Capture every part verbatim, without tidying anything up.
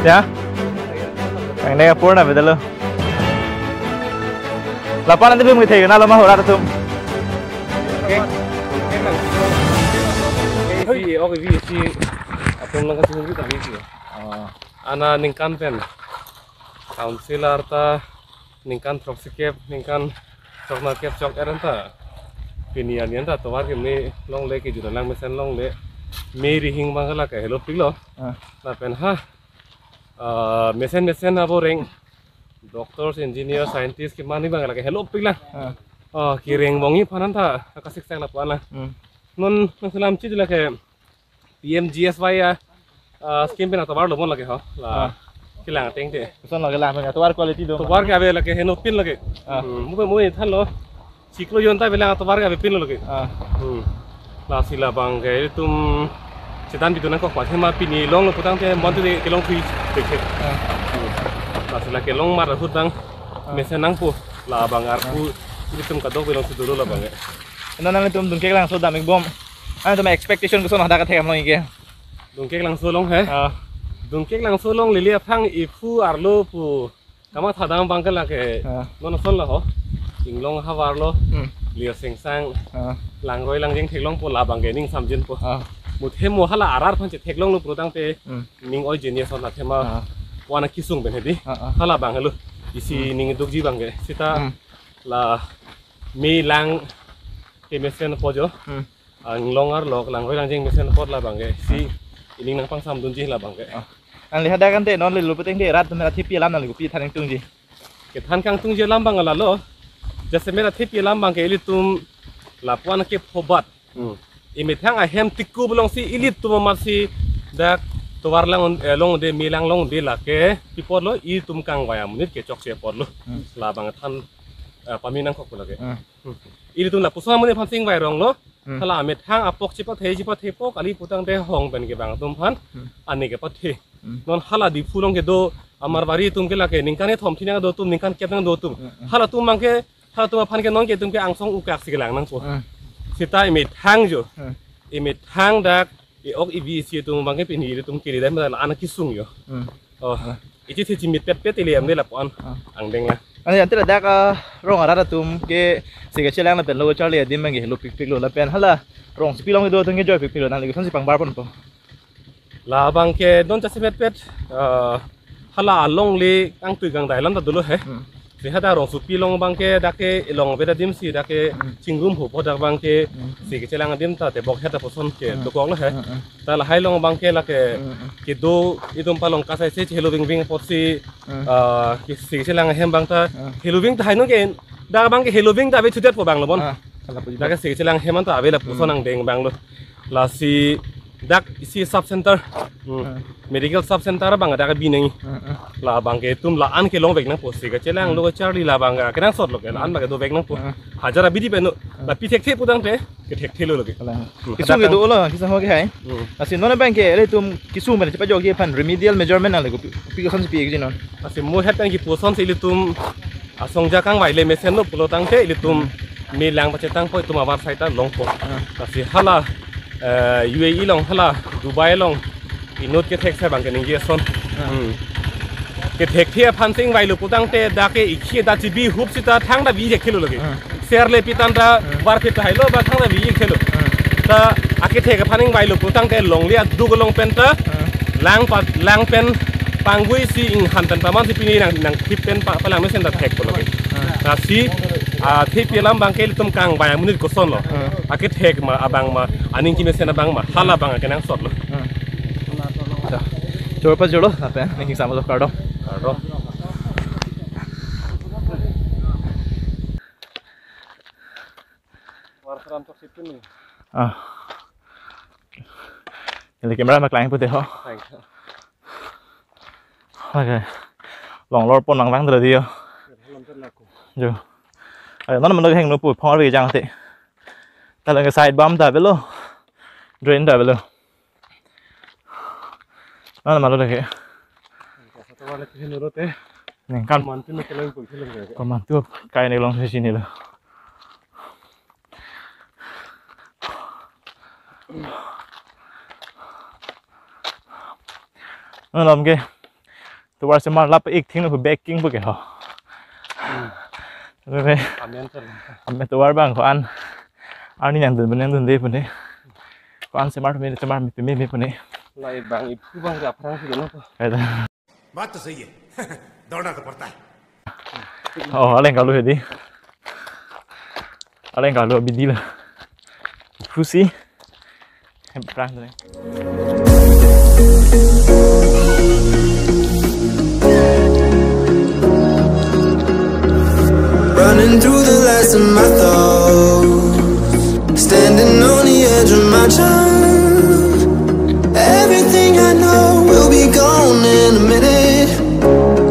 Ya? Yang ini purna beda lo. Lapan nanti belum kita kenal sama orang tuh. Isi, oke, isi, isi. Apa yang kasih kita isi? Oh. Ana ningkan pen. Council arta ningkan throksi kep, ningkan throksi kep chok er anta. Pini an anta tovar ke me longle ke juna lang mesen longle. Me rihing bang la ke helopik lo. Ah. Lapen ha. Ah, mesen mesen abo reng. Doctors, engineer, scientist ke mani bang la ke helopik lang. Ah. Oh, kireng bongi phan anta. Akasik sang lapu ana. Hmm. Non, non selam chit la ke P M G S Y ya, ah, scheme pen atovar lo bon lake ho. La, ah, kelang ateng te. Koson lake la, pen atovar quality do. Tovar ke ave lake henopin lake. Ah. Hmm, mui mui than lo. Chiklo jon ta avelang atovar ke avepin lo lake. Ah. Hmm. Lasi labang ke itum chetan bitu nangkok pa thema pini longlo putangte monte kelong thui dekhe. Ah. Hmm. Lasi la kelong mar ahut bang. Ah. Mesen nangpo labang arpu itum kadok belong si dolo labang ke. Ena nanglitum Dungkek Langso dam-ik bom. Ena nanglitum expectation koson hadak athek along ke? Dungkek Langso along he? Ah. Dungkek Langso along lili aphang iphu arlo pu kamatha dam bang ke lake. Ah. Non ason la ho. Inglong havar lo. Hmm. Lio sengsang. Ah. Langroi langjeng theklongpo labang ke ning samjinpo. Ah. Muthe mo hala arar phan chetheklonglo putangte. Hmm. Ning oi jeni ason la thema. Ah. Wana kisung pen hedi. Ah, ah. Hala bang helo. Isi, hmm, ning dukji bang ke. Sita, hmm, la me lang kemesen po jo. Hmm. Inglong arlo langroi langjeng mesen apot labang ke. Si ining nangpangsamdunji labang ke. Ah. Nangli hadak ante non le lo putangte rat atum rat hipi alam nangli kopi than ingtungji? Kethan kangtungji alam bang lalo. Jasemet athe pi alam bang ke ilitum lapu-an ke phobat. Hmm. Imethang ahem tiku belong si ilitum amat si dak tovar lang, eh, longde me lang longde lake pi apot lo, itum kangvai amonit ke chokche apot lo. Hmm. Labang than, eh, pami nangkok lake. Hmm. Hmm. Ilitum lapuson amonit aphan si ingvai rong lo. Hmm. Hala amethang apok chepathe chepathe po kali putangte hong pen kevang atum aphan. Hmm. Ani kepathe. Hmm. Non hala Diphu along kedo a-Marwari atum ke lake ningkan kethom thini nangdo atum, ningkan kep nangdo atum. Hmm, hmm. Halatum bang ke, halatum aphan ke non ke itum ke angsong ukak si kelang nangpo. Hmm. Sita imethang jo. Hmm. Imethang dak e-ok evi isi atum bang ke pini ilitum kiri dam la ana kisung jo. Hmm. Oh. Hmm. Ichi si chimit petpet ili amde lapu-an. Hmm. Angdeng la. Ani ante ladak, ah, rong arat atum ke sike chelang lapen lo charli adim bang ke lo pikpik lo lapen hala rongsopi along do atum ke joi pikpik lo, nangli koson si pangbar ponpo? Labang ke non jasemet pet, eh, hala alongle kangtui kangdai alam ta dolo he. Hmm. Si hadak rongsopi along bang ke dak ke elong beda adim si dak ke, hmm, chingrum ho po dak bang ke, hmm, si kechelang adim ta tebok het aposon ke, hmm, dokok lo he. Hmm, hmm. Ta lahai along bang ke lake, hmm, hmm, kedo itum palong kasai se helo vingving apot si, hmm, eh, ke si kechelang ahem bang ta, hmm, helo ving ta hai non ke dak bang ke helo ving ta ave chudet po bang lo bon. Ah, hala puji. Dak ke si kechelang ahem an ta ave lapuson, hmm, angdeng bang lo. Lasi dak isi sub center. Hmm. Hmm. Medical sub center bang dak bineng. Hmm, hmm. Labang ke itum la-an kelong vek nangpo si kechelang, hmm, lo charli labang ke kenangsot lo ke la-an, hmm, bang ke dovek nangpo. Hmm. Hajar abidi pen no. Hmm. La pi thekthe putangte kethekthe lo lake. Kalang. Hmm. Kisung ke do lo, kisung ho ke hai. Hmm. Lasi non bang ke ilitum kisung pen chepajokji aphan remedial measurement nangli kopi, kopi koson si pi-ikji non? Lasi mo het pen kipu ason si ilitum asong ja kangvai le mesen lo pulo tangte ilitum, hmm, me lang pachetangpo itum avar sai ta longpo. Hmm. Lasi hala, eh, U A E along hala Dubai along inut kethek sai bang ke ningje ason. Hmm. Hmm. Kethekthe aphan si ingvai lo putangte dak ke ikhi dak chibi hup sita thangta vi-ik thelo lake. Hmm. Ser le pitan ta, hmm, var phit ta hai lo ba thangta vi-ik thelo. Hmm. Ta akethek aphan ingvai lo putangte longle aduk along pen ta, hmm, lang pat lang pen panggui si inghan pen paman si pini nang nangthip pen pa, palang mesen ta thekpo lake. Hmm. Lasi, ah, thip alam bang ke ilitum kangvai amonit koson lo. Hmm. Akethek ma abang ma, aning kemesen abang ma, hala bang kenangsot lo. Hmm. Chor pa jolo, apa? Ning sama lo kardom. Kardom. War seram tok sipin ni. Ah. Neli camera ma klang pute ho. Thank you. Okay. Long lor pon lang lang tadi yo. Long ter laku. Jo. Ayo, non mano heng no pu phone ri jang te. Ta lang side bam ta avelo. Drain ta avelo. Non mano lagi. Kasa to wale kihin urote. Ningkan. Komantu na kelang pun kelang ke. Komantu kai ne long sini lo. Malom ke tovar semar lap ik thing no backing pu ke ho. Amen, sir. Amen, tovar abang ko-an arni nangdun nangdunde pu ne. Ko-an semar me semar me me pu ne. Lai bang iphu bang ke aphrang si dolo ko. Baat to sahi hai. Doodna to padta hai. Oh, aleng kalu hedi. Aleng kalu bidi la. Khusi. Hem prang deh. Running through the last of my thoughts, standing on the edge of my time. Everything I know will be gone in a minute,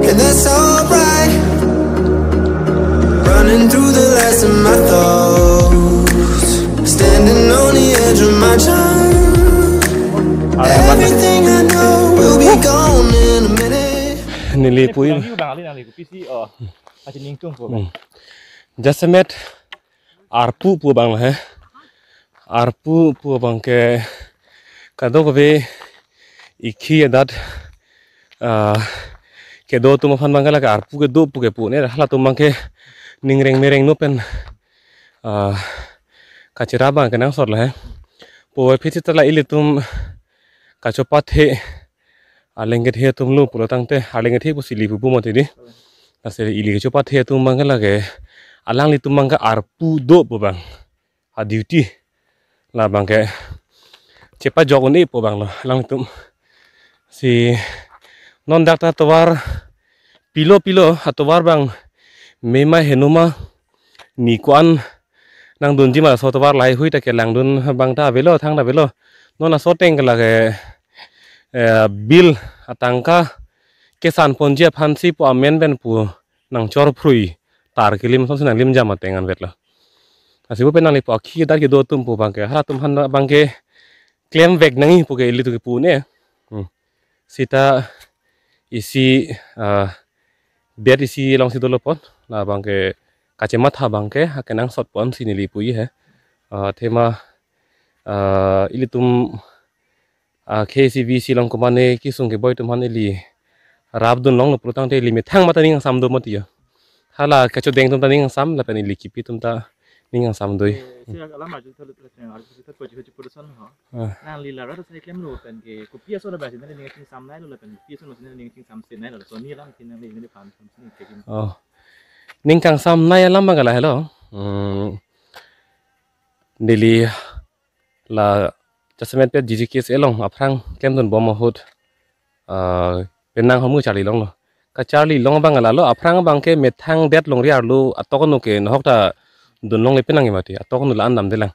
and that's alright. Running through the last of my thoughts, standing on the edge of my time. Everything I know will be gone in a minute. Neli pui. Bang ali nangli kopisi, oh, achi ningtung ko. Hmm. Jasemet arpu pu abang he. Arpu pu abang ke kadokave ikhi adat, ah, kedo atum aphan abang ke lake arpu kedo pu ke pu ne, halatum abang ke ningreng mereng no pen, ah, kachera abang kenangsot la he. Pu aphi seta la ilitum kachopathe arleng kethe atum lo pulo tangte, arleng kethe pusi ili pupu mati di. Lasi ili kachopathe atum abang ke lake alanglitum abang ke arpu do pu abang a duty labang ke chepajok un-e pu abang lo alanglitum. Si non dak ta tovar pilo pilo atovar abang mema henuma ni ko-an nangdunji ma laso tovar lahai hui ta kelangdun abang ta avelo, thang ta avelo. Non laso ateng ke lake, eh, bill atangka kesan ponji aphansi pu amen pen pu nangchor phrui tar kelim asonsi nanglim jam ateng anvetlo. Lasi pu pen nangli pu akhi adat kedo atum pu abang ke halatum aphan abang ke klemvek nangji pu ke ilitum kepu ne. Hmm. Seta isi, ah, det isi alongsi dolo pon. Labang ke kachematha abang ke akenangsot ponsi neli puji he. Ah, athema, ah, ilitum, ah, K C V C along komane kesung keboi atum aphan ili rapdun longlo pulo tangte ili methang mata ning angsam do mati ya. Hala kachodeng atum ta ning angsam lapen ili kipi atum ta ning angsam do. Eh, si alam arju thalo thalo arju thalo ko jiho jipo son ho. Ah. Nangli la rat asai klemlo pen ke kopi aso la basi nangli ning chingsamnei lo lapen kopi aso nangli ning chingsamsenei lo, so ni alam ke nangli neli aphan samsen chekin. Oh. Ning kangsamnei alam abang ke lahelo. Hmm. Neli la jasemet pen G G K S A along aphrang klemdun bom ahut, ah, penang ahormu charli longlo. Kacharli long abang lalo, aphrang abang ke methang det longri arlo atok anu ke nahok ta dun longle penang mati, atok anu la-an damdelang.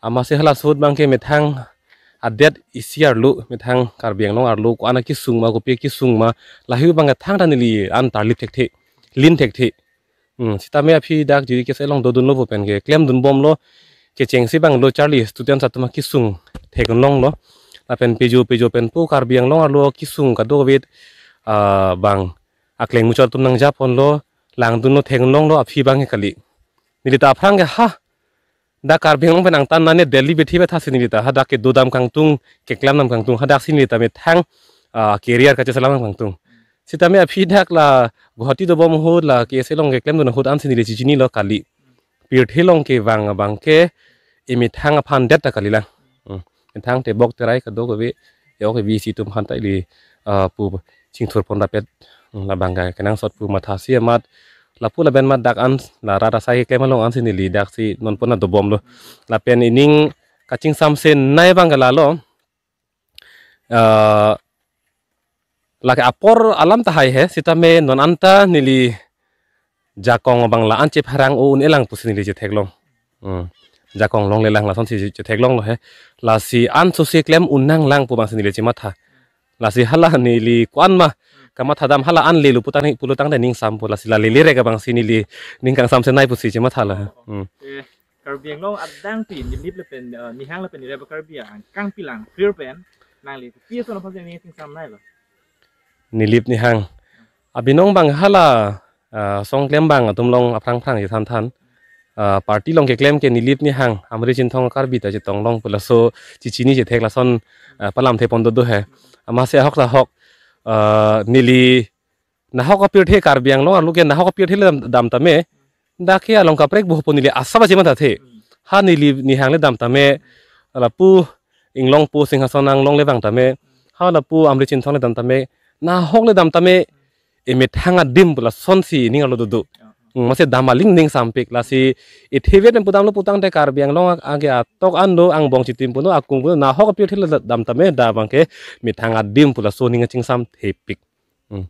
Amatsi hala ahut abang ke methang adet isi arlo, methang Karbi Anglong arlo ko-an akesung ma, kopi akesung ma, lahai abang ke thangta neli an tarlip thekthe, lin thekthe. Hmm, sitame aphi dak G K S A along dodunlo pu pen ke klemdun bomlo, kechengsi abang lo charli students atum akesung thek longlo. Lapen pejo pejo pen pu Karbi Anglong arlo kesung kadokave, ah, abang akleng muchot atum nangjaponlo, langdunlo, thek longlo aphi abang ke kali. Neli ta aphrang ke ha, dak Karbi Anglong pen angtan nane Delhi bethi bethasi neli ta hadak kedo dam kangtung, keklem dam kangtung, hadaksi neli ta methang, ah, career kacheselam dam kangtung. Sitame aphi dak la Guwahati dobom ahut la K S A along keklemdun ahut ansi neli chechinilo kali. Pirthe along kevang abang ke emethang aphan det ta kalilang. Hmm. Methang tebok terai kadokave, ya, ok, V C atum aphan ta ili, ah, pu chingthur pon rapet, hmm, labang ke kenangsot pu mathasi amat lapu lapen amat dak an la rat asai keklem along ansi neli daksi non pon dobomlo. Lapen ining kachingsamsenei abang ke lalo, ah, lake apor alam tahai he, sitame non anta neli jakong abang la-an chepharang o un-elang pusi neli chetheklong. Hmm. Jakong longlelang lasonsi chetheklonglo he. Lasi ansose klem un-nanglang pu abangsi neli chematha. Lasi hala neli ko-an ma kamatha dam hala an lelo putang pulo tangte ningsampo, lasi la lele rek abangsi neli ning kangsamsenei pusi chematha la. Hmm. Eh, Karbi Anglong adang pi Nilip lapen, eh, Nihang lapen Nirep Karbi angkang pilang pir pen nangli kopi ason aphan ning chingsamnei lo? Nilip Nihang abinong abang hala, ah, song klem abang atum along aphrang phrang chethan than. Ah, party along keklem ke Nilip Nihang, Amri Chinthong Karbi ta chetong long pu laso chechini chethek lason, ah, palamthe pon dodo he. Amatsi ahok ta ahok, ah, neli nahok apirthe Karbi Anglong arlo ke nahok apirthe le dam, dam tame. Dak ke along kaprek buho po neli asap aji mathathe. Ha neli nihang le dam tame. Lapu inglong pu Singhason anglong le vang tame. Ha lapu Amri Chinthong le dam tame. Nahok le dam tame. Emethang adim pu lasonsi ning arlo dodo. Hmm, masi dam aling ning sampik lasi ithevet pen pudamlo putangte Karbi Anglong ag-, age atok an do angbong chitim puno akung puno nahok apirthe le dam tame da abang ke methang adim pu laso ning achingsam thepik. Hmm.